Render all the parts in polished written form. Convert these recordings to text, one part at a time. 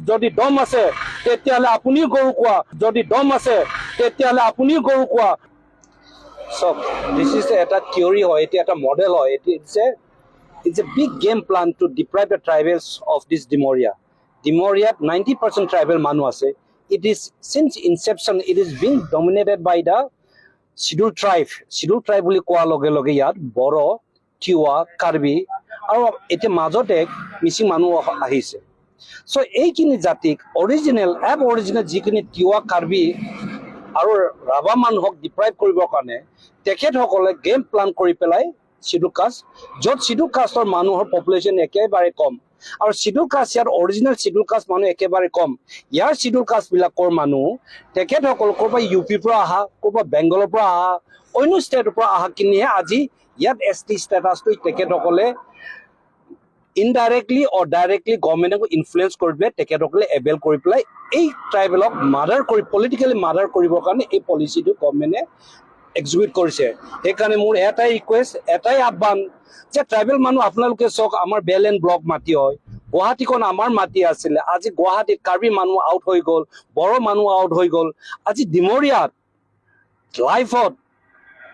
যদি দম আছে, তেতিয়াহ'লে আপুনিও গৰু কোৱা। যদি দম আছে, তেতিয়াহ'লে আপুনিও গৰু কোৱা। চাওক, this is এটা থিয়ৰী হয়, এতিয়া এটা মডেল হয়। It's a big game plan to deprive the tribals of this Dimoria. ডিমৰিয়াত 90% tribal মানুহ আছে। It is since inception it is being dominated by the schedule tribe. Schedule tribe বুলি কোৱাৰ লগে লগে ইয়াত বড়ো, তিৱা, কাৰ্বি আৰু এতিয়া মাজতে মিচিং মানুহ আহিছে। চ' এইখিনি জাতিক অৰিজিনেল এব অৰিজিনেল যিখিনি তিৱা, কাৰ্বি আৰু ৰাভা মানুহক ডিপ্ৰাইভ কৰিবৰ কাৰণে তেখেতসকলে গেম প্লান কৰি পেলাই চিডুল কাষ্ট, য'ত চিডুল কাষ্টৰ মানুহৰ পপুলেশ্যন একেবাৰে কম আৰু চিডুল কাষ্ট ইয়াত অৰিজিনেল চিডুল কাষ্ট মানুহ একেবাৰে কম। ইয়াৰ চিডুল কাষ্টবিলাকৰ মানুহ তেখেতসকল ক'ৰবাত ইউ পিৰ পৰা অহা, ক'ৰবাত বেংগলৰ পৰা অহা, অন্য ষ্টেটৰ পৰা অহাখিনিহে আজি ইয়াত এছ টি ষ্টেটাছটো তেখেতসকলে ইনডাইৰেক্টলি অৰ ডাইৰেক্টলি গভৰ্ণমেণ্টক ইনফ্লুৱেঞ্চ কৰি পেলাই তেখেতসকলে এভেইল কৰি পেলাই এই ট্ৰাইবেলক মাৰ্ডাৰ কৰি, পলিটিকেলি মাৰ্ডাৰ কৰিবৰ কাৰণে এই পলিচিটো গভৰ্ণমেণ্টে এক্সিকিউট কৰিছে। সেইকাৰণে মোৰ এটাই ৰিকুৱেষ্ট, এটাই আহ্বান যে ট্ৰাইবেল মানুহ আপোনালোকে চাওক, আমাৰ বেল্ট এণ্ড ব্লক মাটি হয়। গুৱাহাটীখন আমাৰ মাটি আছিলে। আজি গুৱাহাটীত কাৰ্বি মানুহ আউট হৈ গ'ল, বড়ো মানুহ আউট হৈ গ'ল। আজি ডিমৰীয়াত লাইফত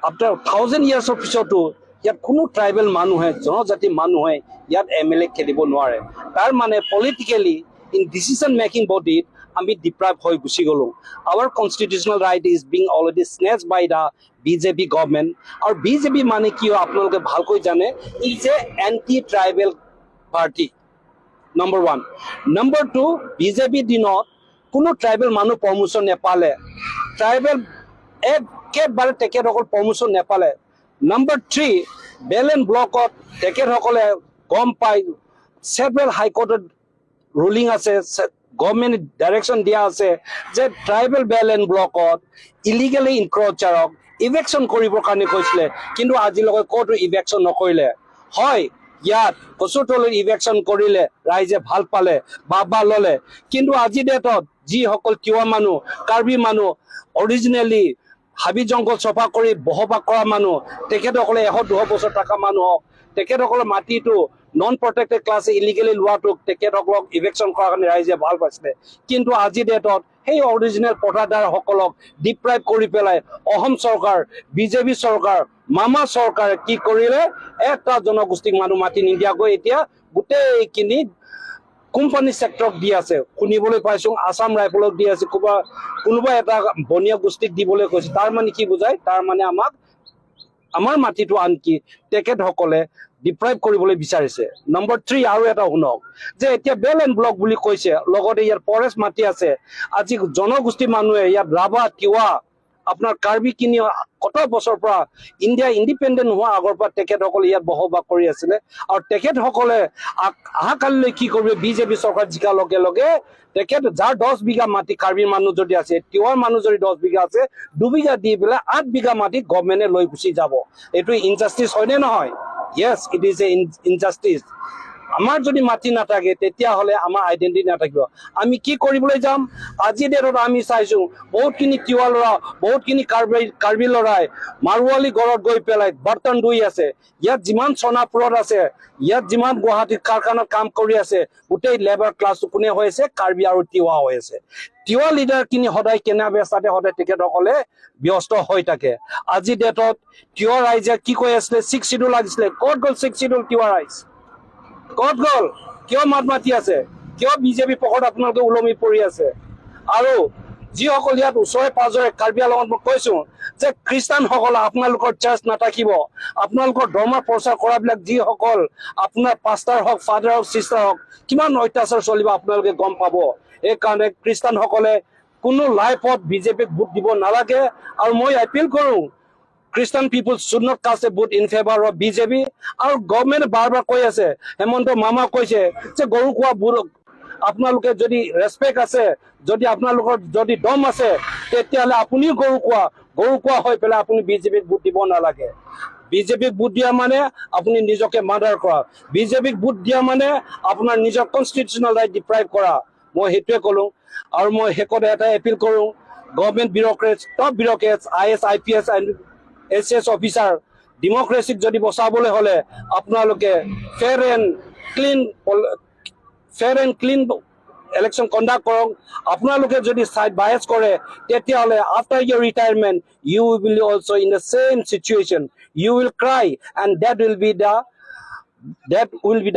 আফটাৰ 1000 ইয়াৰ্ছৰ পিছতো ইয়াত কোনো ট্ৰাইবেল মানুহে, জনজাতি মানুহে ইয়াত এম এল এ খেলিব নোৱাৰে। তাৰ মানে পলিটিকেলি ইন ডিচিশ্যন মেকিং বডিত আমি ডিপ্ৰাইভ হৈ গুচি গ'লো। Our constitutional right is being already snatch by the BJP government. আৰু বিজেপি মানে কি হয় আপোনালোকে ভালকৈ জানে। It's a anti tribal party, number one. Number two, BJP দিনত কোনো ট্ৰাইবেল মানুহ প্ৰমোশ্যন নেপালে। ট্ৰাইবেল একেবাৰে তেখেতসকল প্ৰমোশ্যন নেপালে। নম্বৰ থ্ৰী, বেল্ট এণ্ড ব্লকত তেখেতসকলে গম পাই ছেভেৰেল হাইকোৰ্টত ৰুলিং আছে, গভৰ্ণমেণ্ট ডাইৰেকশ্যন দিয়া আছে যে ট্ৰাইবেল বেল্ট এণ্ড ব্লকত ইলিগেলি ইনক্ৰচাৰক ইভেকশ্যন কৰিবৰ কাৰণে কৈছিলে। কিন্তু আজিলৈকে ক'তো ইভেকশ্যন নকৰিলে। হয়, ইয়াত কচুতলিত ইভেকশ্যন কৰিলে, ৰাইজে ভাল পালে, বাহ বাহ ল'লে। কিন্তু আজি ডেটত যিসকল তিৱা মানুহ, কাৰ্বি মানুহ, অৰিজিনেলি হাবি জংঘল চফা কৰি বসবাস কৰা মানুহ, তেখেতসকলে 100-200 বছৰ থকা মানুহক তেখেতসকলৰ মাটিটো নন প্ৰটেক্টেড ক্লাছে ইলিগেলি লোৱাটোক তেখেতসকলক ইভেকশ্যন কৰাৰ কাৰণে ৰাইজে ভাল পাইছিলে। কিন্তু আজি ডেটত সেই অৰিজিনেল পট্টাদাৰসকলক ডিপ্ৰাইভ কৰি পেলাই অসম চৰকাৰ, বিজেপি চৰকাৰ, মামা চৰকাৰে কি কৰিলে? এটা জনগোষ্ঠীক মানুহ মাটি নিদিয়াকৈ এতিয়া গোটেইখিনি কোম্পানী চেক্টৰক দি আছে। শুনিবলৈ পাইছো আছাম ৰাইফলক দি আছে, ক'ৰবা কোনোবা এটা বনীয়া গোষ্ঠীক দিবলৈ কৈছে। তাৰ মানে কি বুজায়? তাৰ মানে আমাক আমাৰ মাটিটো আনকি তেখেতসকলে ডিপ্ৰাইভ কৰিবলৈ বিচাৰিছে। নম্বৰ থ্ৰী, আৰু এটা শুনক যে এতিয়া বেল্ট এণ্ড ব্লক বুলি কৈছে, লগতে ইয়াত ফৰেষ্ট মাটি আছে। আজি জনগোষ্ঠী মানুহে ইয়াত ৰাভা, তিৱা, আপোনাৰ কাৰ্বি কিনি কত বছৰৰ পৰা, ইণ্ডিয়া ইণ্ডিপেণ্ডেণ্ট হোৱাৰ আগৰ পৰা তেখেতসকলে ইয়াত বসবাস কৰি আছিলে। আৰু তেখেতসকলে অহাকালিলৈ কি কৰিব? বিজেপি চৰকাৰ জিকাৰ লগে লগে তেখেত যাৰ 10 বিঘা মাটি, কাৰ্বি মানুহ যদি আছে, তিৱাৰ মানুহ যদি 10 বিঘা আছে, 2 বিঘা দি পেলাই 8 বিঘা মাটি গভমেণ্টে লৈ গুচি যাব। এইটো ইনজাষ্টিচ হয়নে নহয়? Yes, it is a injustice. আমাৰ যদি মাটি নাথাকে, তেতিয়াহ'লে আমাৰ আইডেণ্টিটি নাথাকিব। আমি কি কৰিবলৈ যাম? আজি ডেটত আমি চাইছো বহুতখিনি তিৱা ল'ৰা, বহুতখিনি কাৰ্বি ল'ৰাই মাৰোৱাৰী ঘৰত গৈ পেলাই বৰ্তন ধুই আছে। ইয়াত যিমান সোণাপুৰত আছে, ইয়াত যিমান গুৱাহাটীত কাৰখানাত কাম কৰি আছে, গোটেই লেবাৰ ক্লাছটো কোনে হৈ আছে? কাৰ্বি আৰু তিৱা হৈ আছে। তিৱা লিডাৰখিনি সদায় কেনা বেচাতে সদায় তেখেতসকলে ব্যস্ত হৈ থাকে। আজি ডেটত তিৱা ৰাইজে কি কৈ আছিলে? ছিক্স চিডিউল লাগিছিলে। ক'ত গ'ল ছিক্স চিডিউল? তিৱা ৰাইজ ক'ত গ'ল? কিয় মাত মাতি আছে? কিয় বিজেপি পকৰত আপোনালোকে ওলমি পৰি আছে? আৰু যিসকল ইয়াত ওচৰে পাজৰে কাৰ্বি আংলঙত, মই কৈছো যে খ্ৰীষ্টানসকল, আপোনালোকৰ চাৰ্চ নাথাকিব। আপোনালোকৰ ধৰ্ম প্ৰচাৰ কৰাবিলাক যিসকল আপোনাৰ পাষ্টাৰ হওক, ফাদাৰ হওক, চিষ্টাৰ হওক, কিমান অত্যাচাৰ চলিব আপোনালোকে গম পাব। সেইকাৰণে খ্ৰীষ্টানসকলে কোনো লাইফত বিজেপিক ভোট দিব নালাগে। আৰু মই এপিল কৰোঁ, Christian people should not cast a vote in favour of BJP. আৰু গভৰ্ণমেণ্টে বাৰ বাৰ কৈ আছে, হেমন্ত মামা কৈছে যে গৰু খোৱা বোৰ আপোনালোকে যদি ৰেচপেক্ট আছে, যদি আপোনালোকৰ যদি দম আছে, তেতিয়াহ'লে আপুনিও গৰু কোৱা, গৰু কোৱা হৈ পেলাই আপুনি বিজেপিক ভোট দিব নালাগে। বিজেপিক ভোট দিয়া মানে আপুনি নিজকে মাৰ্ডাৰ কৰা। বিজেপিক ভোট দিয়া মানে আপোনাৰ নিজৰ কনষ্টিটিউচনেল ৰাইট ডিপ্ৰাইভ কৰা। মই সেইটোৱে ক'লো। আৰু মই শেষত এটা এপিল কৰোঁ, government bureaucrats, top bureaucrats, IAS, IPS and ACS officer, democratic যদি বচাবলৈ হ'লে আপোনালোকে fair and clean election conduct কৰক। আপোনালোকে যদি ছাইড বায়াছ কৰে, তেতিয়াহ'লে after your retirement you will also in the same situation. You will cry and that will be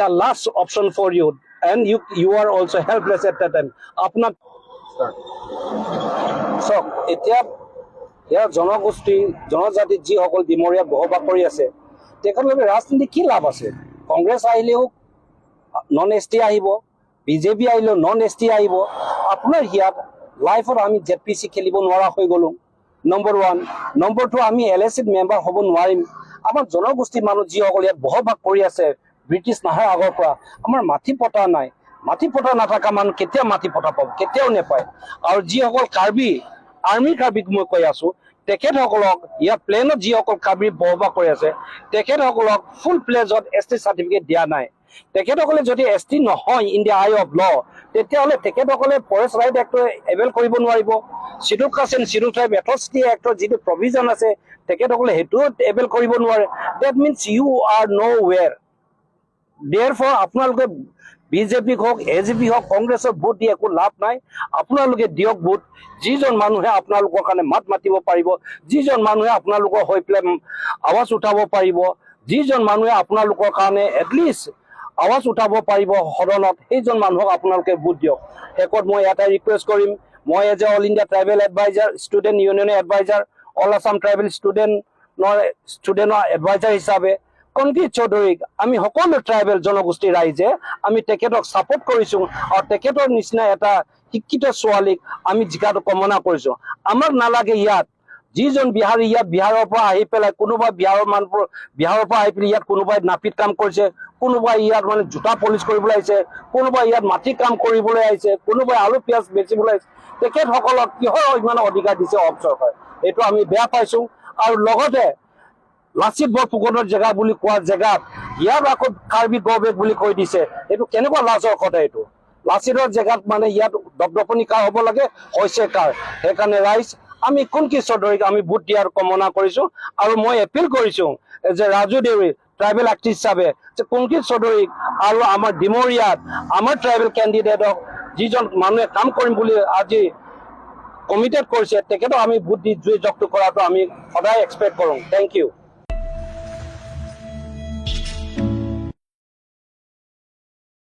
the last option for you and you are also helpless at that time. আপোনাক চাওক, এতিয়া ইয়াৰ জনগোষ্ঠী, জনজাতিত যিসকল ডিমৰীয়াত বসবাস কৰি আছে, তেখেতলোকে ৰাজনীতি কি লাভ আছে? কংগ্ৰেছ আহিলেও নন এছ টি আহিব, বিজেপি আহিলেও নন এছ টি আহিব। আপোনাৰ ইয়াত লাইফত আমি জেড পি চি খেলিব নোৱাৰা হৈ গ'লো, নম্বৰ ওৱান। নম্বৰ টু, আমি এল এ চিত মেম্বাৰ হ'ব নোৱাৰিম। আমাৰ জনগোষ্ঠীৰ মানুহ যিসকল ইয়াত বসবাস কৰি আছে, ব্ৰিটিছ নাহাৰ আগৰ পৰা আমাৰ মাটি পটা নাই। মাটি পটা নাথাকা মানুহ কেতিয়া মাটি পটা পাব? কেতিয়াও নেপায়। আৰু যিসকল কাৰ্বি, আৰ্মি কাৰ্বিক মই কৈ আছো, তেখেতসকলক ইয়াত প্লেনত যিসকল কাৰ্বি বসবাস কৰি আছে, তেখেতসকলক ফুল ফ্লেজত এছ টি চাৰ্টিফিকেট দিয়া নাই। তেখেতসকলে যদি এছ টি নহয় in the eye of law, তেতিয়াহ'লে তেখেতসকলে ফৰেষ্ট ৰাইট এক্টৰ এভেইল কৰিব নোৱাৰিব। Schedule Caste and Schedule Tribe Atrocity actor যিটো প্ৰভিজন আছে, তেখেতসকলে সেইটোও এভেইল কৰিব নোৱাৰে। That means you are nowhere. Therefore আপোনালোকে বিজেপিক হওক, এ জি পি হওক, কংগ্ৰেছক ভোট দি একো লাভ নাই। আপোনালোকে দিয়ক ভোট যিজন মানুহে আপোনালোকৰ কাৰণে মাত মাতিব পাৰিব, যিজন মানুহে আপোনালোকৰ হৈ পেলাই আৱাজ উঠাব পাৰিব, যিজন মানুহে আপোনালোকৰ কাৰণে এটলিষ্ট আৱাজ উঠাব পাৰিব সদনত, সেইজন মানুহক আপোনালোকে ভোট দিয়ক। শেষত মই এটাই ৰিকুৱেষ্ট কৰিম, মই as a All India Tribal Advisor, Student ইউনিয়নৰ এডভাইজাৰ, অল আছাম ট্ৰাইবেল ষ্টুডেণ্টৰ এডভাইজাৰ হিচাপে কংকী চৌধুৰীক আমি সকলো ট্ৰাইবেল জনগোষ্ঠীৰ ৰাইজে আমি তেখেতক ছাপোৰ্ট কৰিছোঁ আৰু তেখেতৰ নিচিনা এটা শিক্ষিত ছোৱালীক আমি জিকাটো কামনা কৰিছোঁ। আমাক নালাগে ইয়াত যিজন বিহাৰী ইয়াত বিহাৰৰ পৰা আহি পেলাই, কোনোবা বিহাৰৰ মানুহবোৰ বিহাৰৰ পৰা আহি পেলাই ইয়াত কোনোবাই নাপিত কাম কৰিছে, কোনোবাই ইয়াত মানে জোতা পলিচ কৰিবলৈ আহিছে, কোনোবাই ইয়াত মাটি কাম কৰিবলৈ আহিছে, কোনোবাই আলু পিঁয়াজ বেচিবলৈ আহিছে, তেখেতসকলক কিহৰ ইমান অধিকাৰ দিছে অসম চৰকাৰে? এইটো আমি বেয়া পাইছোঁ। আৰু লগতে লাচিত বৰফুকনৰ জেগা বুলি কোৱা জেগাত ইয়াত আকৌ কাৰ্বি গ'বেক বুলি কৈ দিছে। এইটো কেনেকুৱা লাজৰ কথা এইটো? লাচিতৰ জেগাত মানে ইয়াত দপদপনি কাৰ হ'ব লাগে, হৈছে কাৰ? সেইকাৰণে ৰাইজ, আমি কুনকি চৌধুৰীক আমি ভোট দিয়াৰ কামনা কৰিছো। আৰু মই এপিল কৰিছো যে ৰাজু দেউৰী ট্ৰাইবেল এক্টিভিষ্ট হিচাপে যে কুনকি চৌধুৰীক আৰু আমাৰ ডিমৰীয়াত আমাৰ ট্ৰাইবেল কেণ্ডিডেটক, যিজন মানুহে কাম কৰিম বুলি আজি কমিটেড কৰিছে, তেখেতক আমি ভোট দি জয়যুক্ত কৰাটো আমি সদায় এক্সপেক্ট কৰোঁ। Thank U.